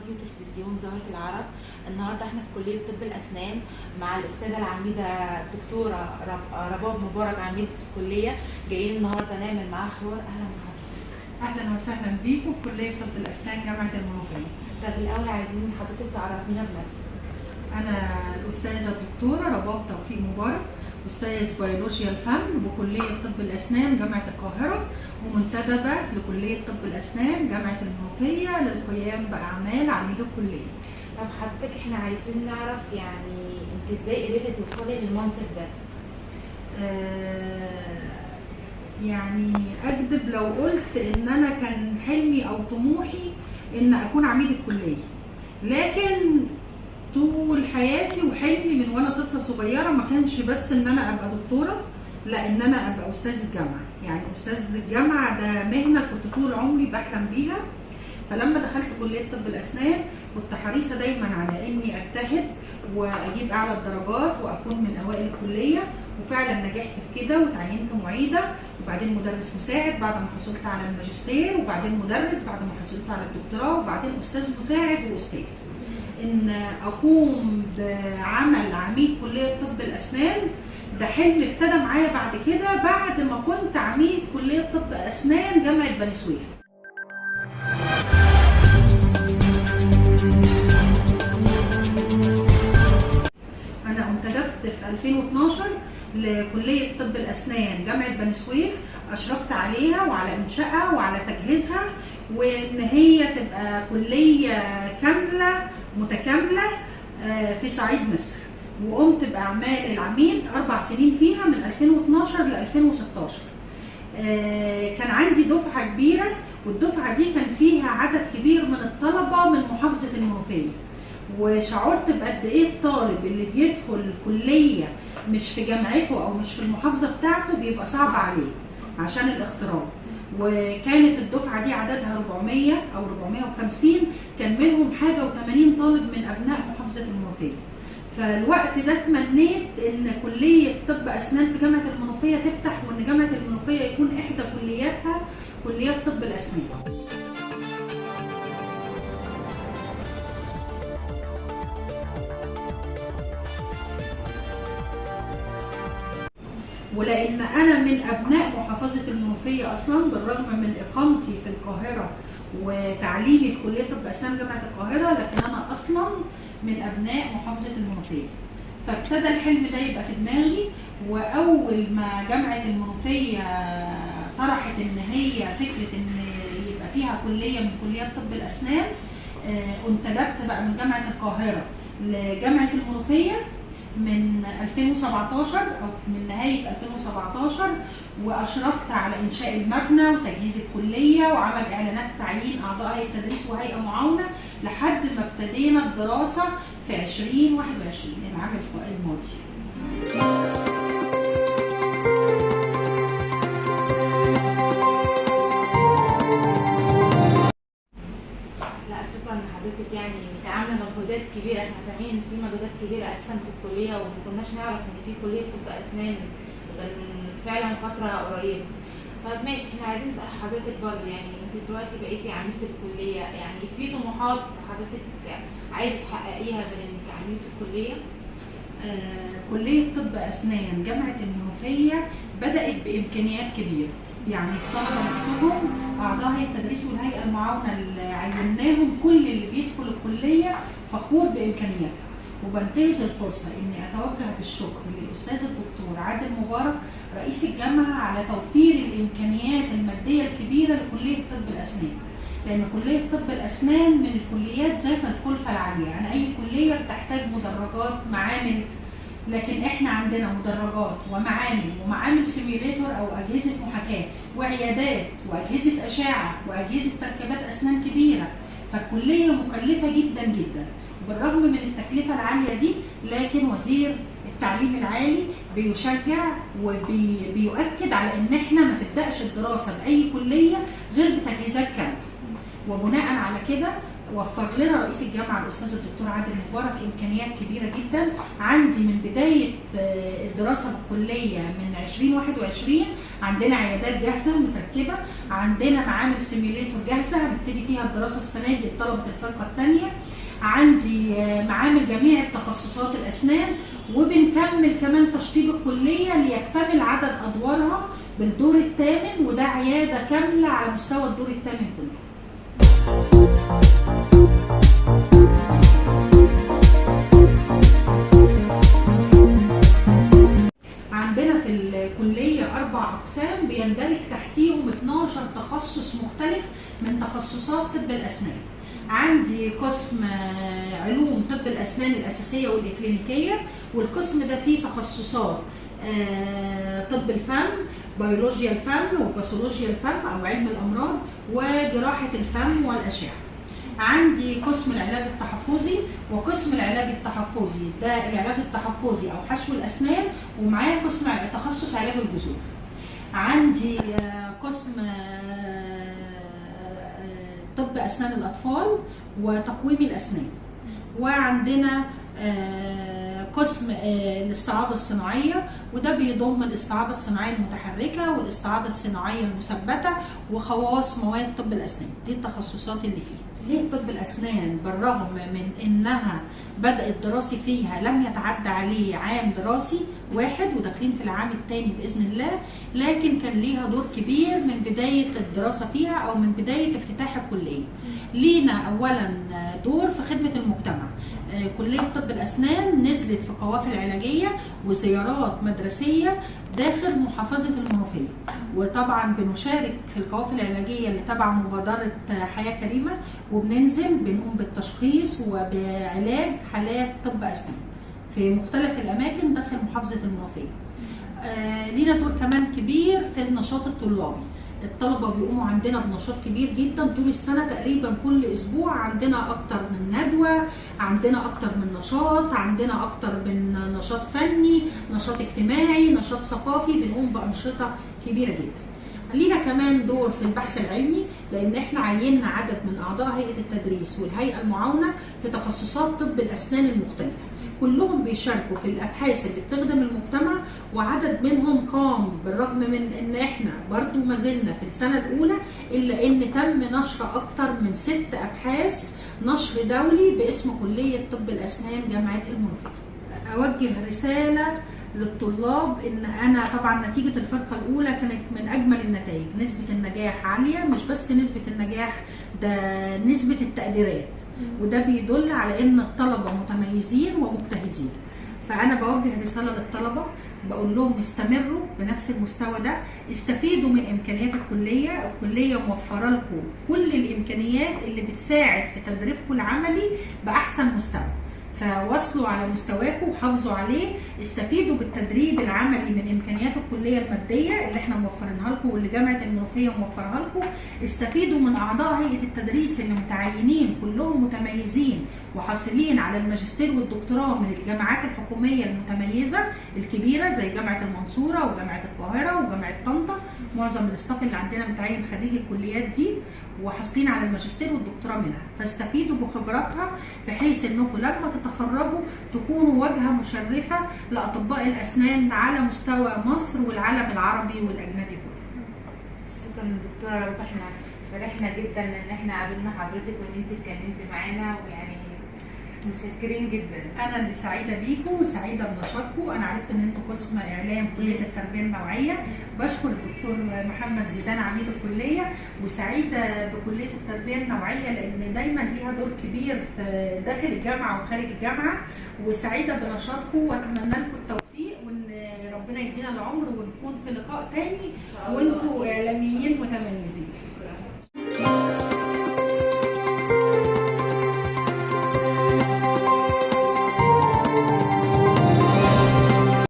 راديو تلفزيون زهرة العرب. النهارده احنا في كلية طب الأسنان مع الأستاذة العميدة الدكتورة رباب مبارك عميدة الكلية. جايين النهارده نعمل معاها حوار. أهلا بحضرتك. اهلا وسهلا بيكم في كليه طب الاسنان جامعه المنوفية. طب الأول عايزين حضرتك تعرفينا بنفسك. انا الاستاذة الدكتورة رباب توفيق مبارك، استاذ بيولوجيا الفم بكلية طب الاسنان جامعه القاهرة، ومنتدبه لكليه طب الاسنان جامعه المنوفية للقيام باعمال عميد الكلية. طب حضرتك احنا عايزين نعرف يعني انت ازاي قدرتي توصلي للمنصب ده؟ يعني اكذب لو قلت ان انا كان حلمي او طموحي ان اكون عميد الكلية، لكن طول حياتي وحلمي من وانا طفله صغيرة ما كانش بس ان انا ابقى دكتورة، لا ان انا ابقى استاذ الجامعة. يعني استاذ الجامعة ده مهنة كنت طول عمري بحلم بيها. فلما دخلت كليه طب الاسنان كنت حريصة دايما على اني اجتهد واجيب اعلى الدرجات واكون من اوائل الكلية، وفعلا نجحت في كده وتعينت معيده، وبعدين مدرس مساعد بعد ما حصلت على الماجستير، وبعدين مدرس بعد ما حصلت على الدكتوراه، وبعدين استاذ مساعد واستاذ. ان اقوم بعمل عميد كليه طب الاسنان ده حلم ابتدى معايا بعد كده، بعد ما كنت عميد كليه طب اسنان جامعه بني سويف. انا انتدبت في 2012 لكليه طب الاسنان جامعه بني سويف، اشرفت عليها وعلى انشائها وعلى تجهيزها، وان هي تبقى كليه كاملة متكاملة في صعيد مصر. وقمت باعمال العميد 4 سنين فيها من 2012 ل 2016. كان عندي دفعه كبيرة، والدفعه دي كان فيها عدد كبير من الطلبة من محافظة المنوفية، وشعرت بقد ايه الطالب اللي بيدخل كليه مش في جامعته او مش في المحافظة بتاعته بيبقى صعب عليه عشان الاغتراب. وكانت الدفعة دي عددها 400 او 450، كان منهم حاجة و80 طالب من ابناء محافظة المنوفية. فالوقت ده تمنيت ان كليه طب اسنان في جامعه المنوفية تفتح، وان جامعه المنوفية يكون احدى كلياتها كليات طب الاسنان. ولان انا من ابناء محافظة المنوفية اصلا، بالرغم من اقامتي في القاهرة وتعليمي في كليه طب اسنان جامعه القاهرة، لكن انا اصلا من ابناء محافظة المنوفية. فابتدى الحلم ده يبقى في دماغي. واول ما جامعه المنوفية طرحت ان هي فكرة ان يبقى فيها كليه من كليات طب الاسنان، انتدبت بقى من جامعه القاهرة لجامعة المنوفية من 2017 او من نهاية 2017، واشرفت على انشاء المبنى وتجهيز الكلية وعمل اعلانات تعيين اعضاء هيئة تدريس وهيئة معاونة لحد ما ابتدينا الدراسة في 2021 العام الماضي. لا شكرا لحضرتك، يعني انت عامله مجهودات كبيرة، احنا سامعين ان في مجهودات كبيرة اساسا في الكلية وما كناش نعرف ان في كليه طب اسنان غير فعلا فترة قريبه. طب ماشي، احنا عايزين نسال حضرتك برضه، يعني انت دلوقتي بقيتي عميده الكلية، يعني في طموحات حضرتك عايزه تحققيها غير انك عميده الكلية؟ كليه طب اسنان جامعه المنوفية بدات بامكانيات كبيرة، يعني الطلبة نفسهم اعضاء هيئة التدريس والهيئة المعاونه اللي عيناهم كل اللي بيدخل الكلية فخور بامكانياتها. وبنتهز الفرصة اني اتوجه بالشكر للاستاذ الدكتور عادل مبارك رئيس الجامعة على توفير الامكانيات المادية الكبيرة لكليه طب الاسنان، لان كليه طب الاسنان من الكليات ذات الكلفة العالية. يعني اي كليه بتحتاج مدرجات معامل، لكن احنا عندنا مدرجات ومعامل ومعامل simulator او اجهزة محاكاة وعيادات واجهزة اشعه واجهزة تركيبات اسنان كبيرة. فالكليه مكلفة جدا جدا. بالرغم من التكلفة العالية دي، لكن وزير التعليم العالي بيشجع وبيؤكد على ان احنا ما تبداش الدراسة باي كليه غير بتجهيزات كاملة. وبناء على كده وفر لنا رئيس الجامعة الاستاذ الدكتور عادل مبارك امكانيات كبيرة جدا. عندي من بداية الدراسة بالكلية من 2021 عندنا عيادات جاهزة متركبه، عندنا معامل simulator جاهزة هنبتدي فيها الدراسة السنة دي لطلبه الفرقة الثانية، عندي معامل جميع التخصصات الاسنان، وبنكمل كمان تشطيب الكلية ليكتمل عدد ادوارها بالدور الثامن، وده عيادة كاملة على مستوى الدور الثامن كله. عندنا في الكلية 4 أقسام بيندرج تحتيهم 12 تخصص مختلف من تخصصات طب الأسنان. عندي قسم علوم طب الأسنان الأساسية والإكلينيكية، والقسم ده فيه تخصصات طب الفم، بيولوجيا الفم وباثولوجيا الفم أو علم الأمراض، وجراحة الفم والأشعة. عندي قسم العلاج التحفظي، وقسم العلاج التحفظي ده العلاج التحفظي او حشو الاسنان، ومعاه قسم تخصص علاج الجذور. عندي قسم طب اسنان الاطفال وتقويم الاسنان، وعندنا قسم الاستعاضة الصناعية، وده بيضم الاستعاضة الصناعية المتحركة والاستعاضة الصناعية المثبتة وخواص مواد طب الأسنان. دي التخصصات اللي فيه. ليه طب الأسنان بالرغم من إنها بدأ الدراسي فيها لم يتعدى عليه عام دراسي واحد وداخلين في العام الثاني بإذن الله، لكن كان ليها دور كبير من بداية الدراسة فيها أو من بداية افتتاح الكلية. لينا أولا دور في خدمة المجتمع. كلية طب الأسنان نزلت في قوافل علاجية وزيارات مدرسية داخل محافظة المنوفية، وطبعا بنشارك في القوافل العلاجية اللي تبع مبادرة حياة كريمة، وبننزل بنقوم بالتشخيص وبعلاج حالات طب أسنان في مختلف الأماكن داخل محافظة المنوفية. لينا دور كمان كبير في النشاط الطلابي. الطلبة بيقوموا عندنا بنشاط كبير جدا طول السنة، تقريبا كل أسبوع عندنا أكتر من ندوة، عندنا أكتر من نشاط، عندنا أكتر من نشاط فني، نشاط اجتماعي، نشاط ثقافي، بنقوم بأنشطة كبيرة جدا. لينا كمان دور في البحث العلمي، لأن احنا عيننا عدد من أعضاء هيئة التدريس والهيئة المعاونة في تخصصات طب الأسنان المختلفة، كلهم بيشاركوا في الأبحاث اللي بتخدم المجتمع، وعدد منهم قام بالرغم من إن احنا برضو ما زلنا في السنة الأولى، إلا إن تم نشر أكتر من 6 أبحاث نشر دولي باسم كلية طب الأسنان جامعة المنوفية. أوجه رسالة للطلاب ان انا طبعا نتيجة الفرقة الاولى كانت من اجمل النتائج، نسبه النجاح عالية، مش بس نسبه النجاح، ده نسبه التقديرات، وده بيدل على ان الطلبة متميزين ومجتهدين. فانا بوجه رسالة للطلبة بقول لهم استمروا بنفس المستوى ده، استفيدوا من امكانيات الكلية، الكلية موفره لكم كل الامكانيات اللي بتساعد في تدريبكم العملي باحسن مستوى، فواصلوا على مستواكم وحافظوا عليه، استفيدوا بالتدريب العملي من امكانيات الكلية المادية اللي احنا موفرينها لكم واللي جامعه المنوفية موفرها لكم، استفيدوا من اعضاء هيئة التدريس اللي متعينين كلهم متميزين وحاصلين على الماجستير والدكتوراه من الجامعات الحكومية المتميزة الكبيرة زي جامعه المنصورة وجامعة القاهرة وجامعة طنطا، معظم الصف اللي عندنا متعين خريج الكليات دي وحاصلين على الماجستير والدكتوراه منها، فاستفيدوا بخبراتها بحيث انكم لما تتخرجوا تكونوا واجهه مشرفة لاطباء الاسنان على مستوى مصر والعالم العربي والاجنبي كله. شكرا دكتورة رب، احنا فرحنا جدا ان احنا قابلنا حضرتك وان انت اتكلمتي معانا، ويعني متشكرين جدا. انا اللي سعيدة بيكم وسعيدة بنشاطكم. انا عرفت ان انتوا قسم اعلام كليه التربية النوعية، بشكر الدكتور محمد زيدان عميد الكلية، وسعيدة بكلية التربية النوعية لان دايما ليها دور كبير في داخل الجامعة وخارج الجامعة، وسعيدة بنشاطكم واتمنى لكم التوفيق وان ربنا يدينا العمر ونكون في لقاء تاني وانتوا اعلاميين متميزين.